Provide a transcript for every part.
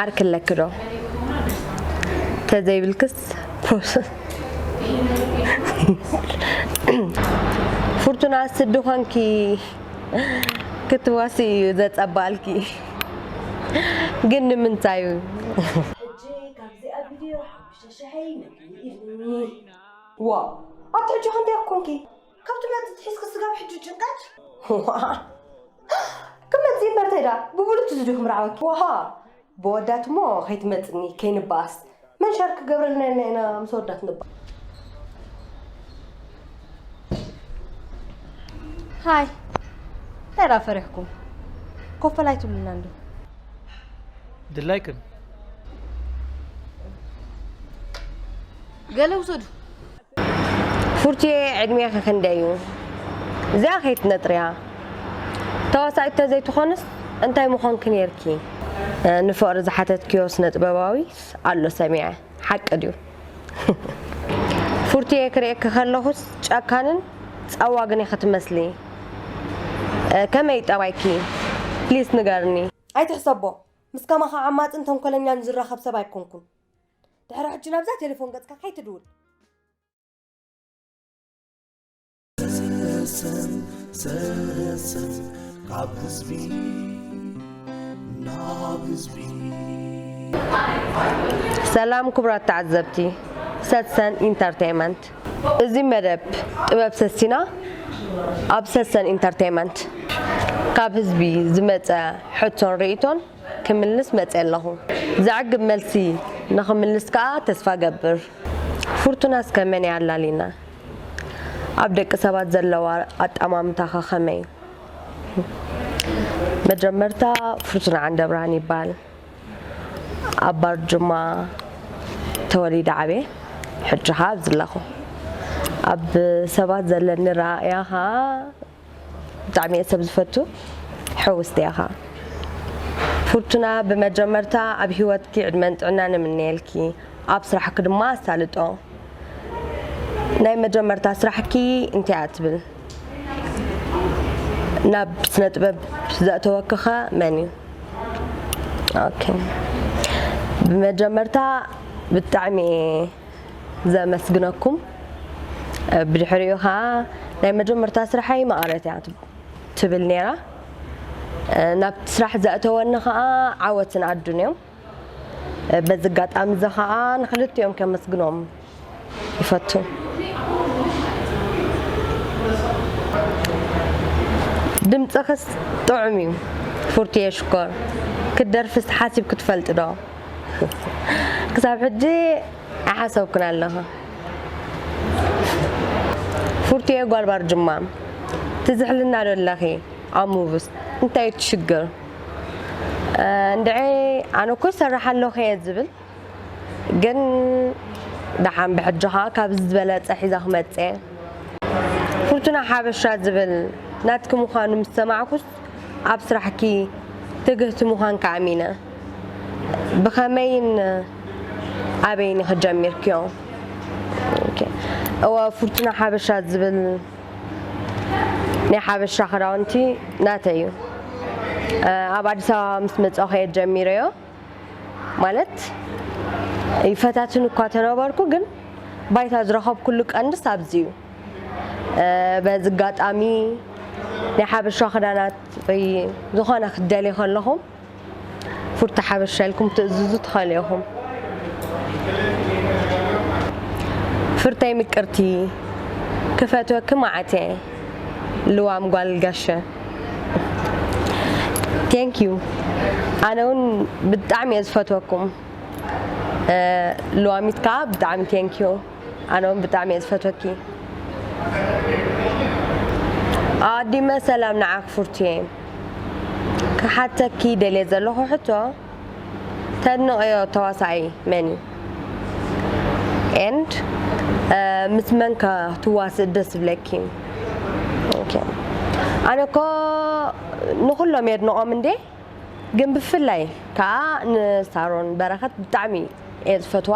ዓርኪ ኣለኪ ዶ? ተዘይብልክስ ፖስ። ፍርቱና፣ ስዲ ኾንኪ ክትዋሲ እዩ ዘጸባልኪ። ግን ንምንታይ እዩ? ሕጂ ካብዚኣ ቪድዮ ሓሙሽተ ሽሕ መግቢ ኢልኒ። ዋ፣ ኣብቲ ሕጂ ክንደይ ኮንኪ? ካብ ትመጽእ ትሒዝኪ ስጋብ ሕጂ ጭንቀት? ዋ፣ ክመጽእ እምበር ተዳ፣ ብብሉት ዝድኹም ራዕወኪ። ዋሃ፣ ብወዳት እሞ ከይትመጽኒ፣ ከይንባኣስ። መን ሸር ክገብረልና ኢልና ኢና ምስ ወዳት ንባ። ሃይ፣ እንታይ ደኣ ፈሪሕኩም? ኮፈል ኣይትብሉና እንዶ። ድላይክን። ገለ ውሰዱ። ፉርቱየ፣ ዕድሜኺ ክንደይ እዩ? እዚኣ ከይትነጥርያ። ተዋሳኢት ተዘይትኾንስ እንታይ ምኾንኪ ነይርኪ? እ፣ ንፍቕሪ ዝሓተትክዮ ስነ ጥበባዊስ ኣሎ ሰሚዐ። ሓቂ ድዩ? ፉርቱየ፣ ክርእየኪ ከለኹስ ጨካንን ጸዋግን ኢኺ ትመስሊ። እ፣ ከመይ ጠባይኪ? ፕሊስ ንገርኒ። ኣይትሕሰቦ። ምስ ከማኻ ዓማጽን ተንኮለኛን ዝራኸብ ሰብ ኣይኮንኩን። ድሕሪ ሕጂ ናብዛ ቴሌፎን ገጽካ ከይትድውል። ሰሰን፣ ሰሰን፣ ካብ ህዝቢ ናብ ህዝቢ። ሰላም ክቡራት ተዓዘብቲ ሰሰን ኢንተርቴይመንት። እዚ መደብ ጥበብ ሰሲና ኣብ ሰሰን ኢንተርቴይመንት ካብ ህዝቢ ዝመጸ ሕቶን ርእይቶን ክምልስ መጽየ ኣለኹ። ዘዕግብ መልሲ ንኽምልስ ከኣ ተስፋ ገብር። ፍርቱና እስከ መን እያ ኣላሊና? ኣብ ደቂ ሰባት ዘለዋ ኣጠማምታኸ ከመይ? መጀመርታ ፍርቱና ዓንደብርሃን ይበሃል። ኣብ ባርጁማ ተወሊደ ዓብየ። ሕጂ ኸኣ ኣብዚ ኣለኹ። ኣብ ሰባት ዘለኒ ረኣእያ ኸኣ ብጣዕሚ እየ ሰብ ዝፈቱ። ሕውስቲ እያ ኸኣ። ፍርቱና፣ ብመጀመርታ ኣብ ህይወትኪ ዕድመን ጥዕናን እምነየልኪ። ኣብ ስራሕኪ ድማ ኣሳልጦ። ናይ መጀመርታ ስራሕኪ እንታይ እያ ትብል? ናብ ስነ ጥበብ ዘእተወኪኸ መን እዩ? ኦኬ። ብመጀመርታ ብጣዕሚ እየ ዘመስግነኩም። ብድሕሪኡ ኸዓ ናይ መጀመርታ ስራሐይ መቐረት እያ ትብል ነይራ። ናብቲ ስራሕ ዘእተወኒ ኸዓ ዓወትን ኣዱን እዮም። በዚ ኣጋጣሚ እዚ ኸዓ ንክልቲኦም ከመስግኖም ይፈቱ። ድምፅኽስ ጥዑም እዩ ፉርቱየ ሽኮር። ክትደርፍስ ሓሲብኪ ትፈልጢ ዶ? ክሳብ ሕጂ ኣይሓሰብኩን ኣለኹ። ፉርቱየ ጓል ባርጅማ ትዝሕልና ዶ ኣለኺ? ኣብ ሙቭስ እንታይ እዩ እቲ ሽግር? እ፣ እንድዒ ኣነ እኮ ይሰርሕ ኣለኹ እየ ዝብል፣ ግን ደሓን ብሕጂ ኸዓ ካብዚ ዝበለጸ ሒዘ ክመጽእ እየ። ፍርቱና ሓበሻ ዝብል ናትኪ ምዃኑ ምስ ሰማዕኩስ ኣብ ስራሕኪ ትግህቲ ምዃንኪ ኣሚነ። ብኸመይን ኣበይን ኢኺ ጀሚርክዮ? ኦኬ። እወ፣ ፍርቱና ሓበሻ ዝብል ናይ ሓበሻ ክዳውንቲ ናተይ እዩ። እ፣ ኣብ ኣዲስ ኣበባ ምስ መጻኹ እየ ጀሚረዮ። ማለት ይፈታትን እኳ ተነበርኩ፣ ግን ባይታ ዝረኸብኩሉ ቀንድስ ኣብዚ እዩ። እ፣ በዚ ኣጋጣሚ ናይ ሓበሻ ክዳናት ወይ ዝኾነ ክትደልዩ ከለኹም ፉርቲ ሓበሻ ኢልኩም ትእዝዙ ትኽእሉ ኢኹም። ፍርተይ ምቅርቲ፣ ክፈትወኪ መዓት እየ፣ ልዋም ጓል ጋሸ። ቴንክ ዩ። ኣነ እውን ብጣዕሚ እየ ዝፈትወኩም። እ፣ ልዋሚት ከዓ ብጣዕሚ ቴንክ ዩ። ኣነ እውን ብጣዕሚ እየ ዝፈትወኪ። ኣቐዲመ ሰላም ንዓኺ ፍርቱየ። ክሓተኪ ደልየ ዘለኹ ሕቶ፣ ተድንቕዮ ተዋሳኣይ መን እዩ? ኤንድ፣ እ፣ ምስ መን ከ ትዋስእ ደስ ዝብለኪ? ኦኬ። ኣነ እኮ ንኹሎም የድንቖም እንዴ፣ ግን ብፍላይ ከዓ ንሳሮን በረኸት ብጣዕሚ እየ ዝፈትዋ።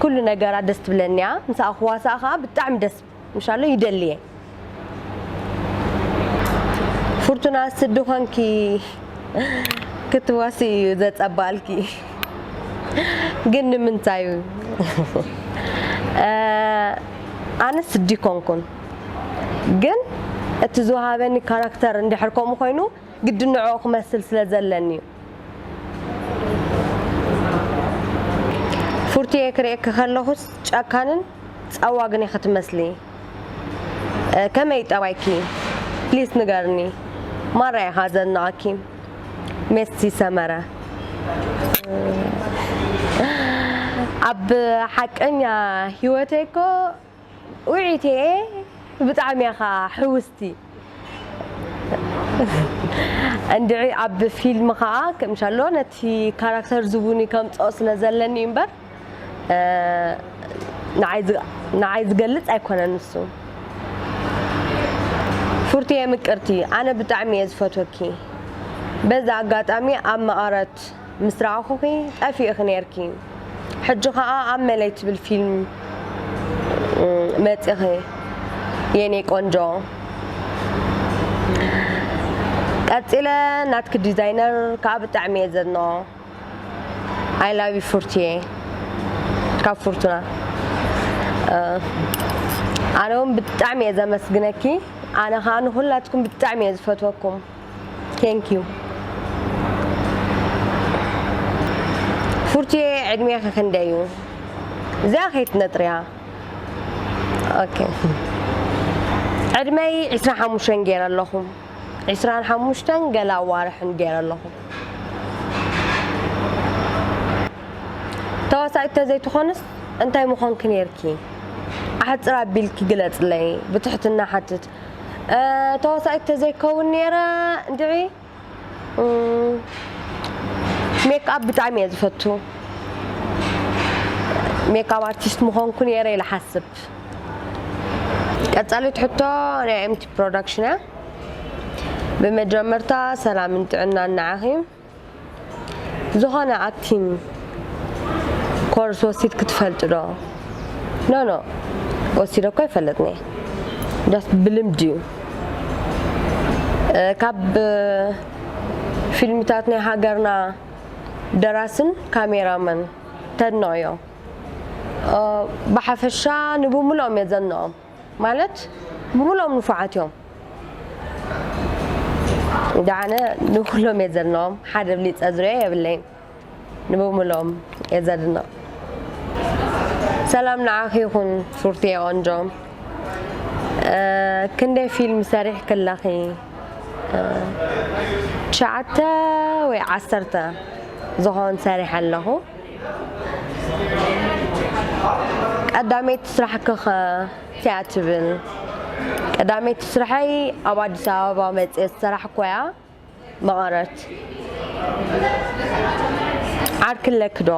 ኩሉ ነገራ ደስ ትብለኒ እያ። ምስኣ ክዋሳእ ከዓ ብጣዕሚ ደስ ምሻሎ ይደሊ እየ። ፍርቱና፣ ስዲ ኾንኪ ክትዋሲ እዩ ዘጸባልኪ። ግን ንምንታይ እዩ? ኣነ ስዲ ኮንኩን፣ ግን እቲ ዝወሃበኒ ካራክተር እንድሕር ከምኡ ኮይኑ ግዲ ንዕኡ ክመስል ስለ ዘለኒ እዩ። ፉርትየ ክርእየኪ ከለኹስ ጨካንን ጸዋግን ኢኺ ትመስሊ። ከመይ ጠባይኪ? ፕሊስ ንገርኒ። ማራ ኢኻ ዘድንቐኪ። ሜሲ ሰመረ። ኣብ ሓቀኛ ህይወተይ እኮ ውዒት እየ። ብጣዕሚ ኢኻ ሕውስቲ። እንድዒ ኣብ ፊልም ኸዓ ከምሻሎ ነቲ ካራክተር ዝቡኒ ከምፅኦ ስለ ዘለኒ እምበር ንዓይ ዝገልፅ ኣይኮነን ንሱ። ፉርትየ ምቅርቲ፣ ኣነ ብጣዕሚ እየ ዝፈትወኪ። በዚ ኣጋጣሚ ኣብ መቐረት ምስ ረኣኹኺ ጠፊእኺ ነይርኪ። ሕጂ ኸዓ ኣብ መለይ ትብል ፊልም መፂኺ የኔ ቆንጆ። ቀፂለ ናትኪ ዲዛይነር ከዓ ብጣዕሚ እየ ዘድንቖ። I love you ፉርትየ ካብ ፉርቱና። ኣነ እውን ብጣዕሚ እየ ዘመስግነኪ። ኣነ ከዓ ንኩላትኩም ብጣዕሚ እየ ዝፈትወኩም። Thank you። ፉርትየ ዕድሜኺ ክንደይ እዩ? እዚኣ ከይትነጥርያ። ኦኬ። ዕድመይ ዕስራን ሓሙሽተን ገይረ ኣለኹ። ዕስራን ሓሙሽተን ገለ ኣዋርሕን ገይረ ኣለኹ። ተዋሳኢት ተዘይትኾንስ እንታይ ምኾንኪ ነይርኪ? ኣሕፅር ኣቢልኪ ግለፅለይ ብትሕትና ሓትት። ተዋሳኢት ተዘይከውን ነይረ እንድዒ ሜክኣፕ ብጣዕሚ እየ ዝፈቱ። ሜክኣፕ ኣርቲስት ምኾንኩ ነይረ ኢለ ሓስብ። ቀፃሊት ሕቶ ናይ ኤምቲ ፕሮዳክሽን እያ። ብመጀመርታ ሰላምን ጥዕናን ንዓኺ። ዝኾነ ኣክቲንግ ኮርስ ወሲድኪ ትፈልጢ ዶ? ኖ ኖ፣ ወሲደ እኮ ኣይፈለጥን እየ። ዳስ ብልምዲ እዩ። ካብ ፊልምታት ናይ ሃገርና ደራስን ካሜራማን ተድንቕዮ። ብሓፈሻ ንብምልኦም እየ ዘድንቖም። ማለት ብምልኦም ንፉዓት እዮም። ደዓነ ንኩሎም እየ ዘድንቖም፣ ሓደ ብሊፀ ዝሪኦ የብለይን። ንብምልኦም እየ ዘድንቕ። ሰላም ንዓኺ ይኹን ፉርትየ ቆንጆ። ክንደይ ፊልም ሰሪሕኪ ኣለኺ? ትሽዓተ ወይ ዓሰርተ ዝኾን ሰሪሐ ኣለኹ። ቀዳመይቲ ስራሕኪ ኸ እንታይ እያ ትብል? ቀዳመይቲ ስራሐይ ኣብ ኣዲስ ኣበባ መፅየ ዝሰራሕኩ እያ። መቐረት ዓርኪ ኣለኪ ዶ?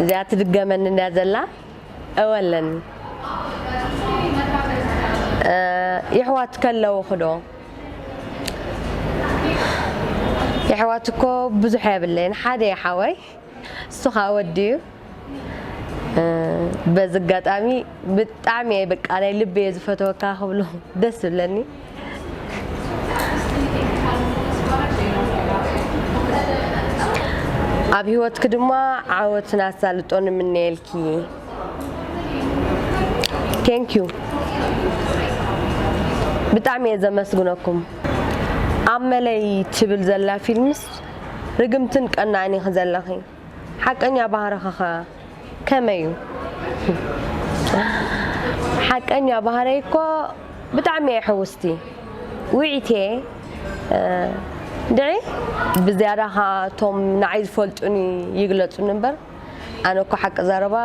እዚኣ ትድገመኒ እንድያ ዘላ። እወ ኣለኒ። የሕዋትኪ ኣለውኺ ዶ? የሕዋት እኮ ብዙሕ የብለይን፣ ሓደ እየ ሓወይ። እሱ ከዓ ወዲ እዩ። በዚ ኣጋጣሚ ብጣዕሚ እየ በቃ ናይ ልበይ እየ ዝፈትወካ ክብሎ ደስ ዝብለኒ። ኣብ ህይወትኪ ድማ ዓወትን ኣሳልጦን ንምነየልኪ። Thank you። ብጣዕሚ እየ ዘመስግነኩም። ኣብ መለይ ትብል ዘላ ፊልምስ ርግምትን ቀናእን ኢኺ ዘለኺ። ሓቀኛ ባህርኺ ኸ ከመይ እዩ? ሓቀኛ ባህረይ እኮ ብጣዕሚ እየ ሕውስቲ። ውዒት እየ። እንድዒ ብዝያዳ ኸዓ እቶም ንዓይ ዝፈልጡኒ ይግለጹኒ እምበር ኣነ እኮ ሓቂ ዘረባ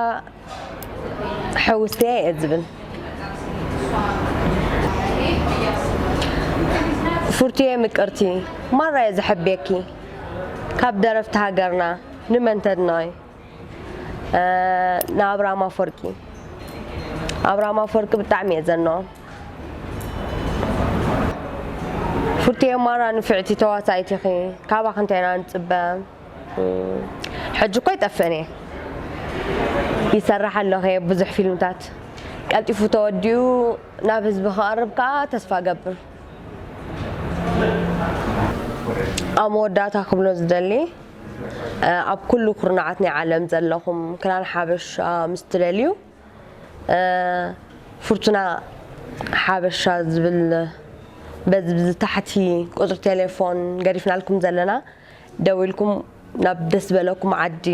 ሕውስቲ እየ ዝብል። ፉርትየ ምቅርቲ ማራ እየ ዝሕብየኪ። ካብ ደረፍቲ ሃገርና ንመን ተድንቒ? ንኣብራም ኣፈወርቂ። ኣብራም ኣፈወርቂ ብጣዕሚ እየ ዘድንቖ። ፉርትየ ማራ ንፍዕቲ ተዋሳኢት ኢኺ። ካባኺ እንታይ ኢና ንፅበ? ሕጂ እኮ ኣይጠፍእን እየ። ይሰርሕ ኣለኹ እየ ብዙሕ ፊልምታት። ቀልጢፉ ተወዲኡ ናብ ህዝቢ ክቐርብ ከዓ ተስፋ እገብር። ኣብ መወዳእታ ክብሎ ዝደሊ ኣብ ኩሉ ኩርናዓት ናይ ዓለም ዘለኹም ክዳን ሓበሻ ምስ ትደልዩ ፍርቱና ሓበሻ ዝብል በዚ ብዝታሕቲ ቁፅሪ ቴሌፎን ገዲፍናልኩም ዘለና ደዊልኩም ናብ ደስ ዝበለኩም ዓዲ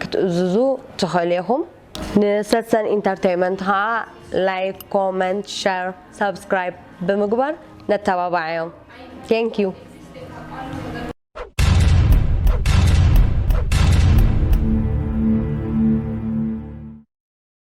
ክትእዝዙ ትኽእሉ ኢኹም። ንሰሰን ኢንተርቴይመንት ከዓ ላይክ፣ ኮመንት፣ ሸር፣ ሳብስክራይብ ብምግባር ነተባባዓዮም። Thank you።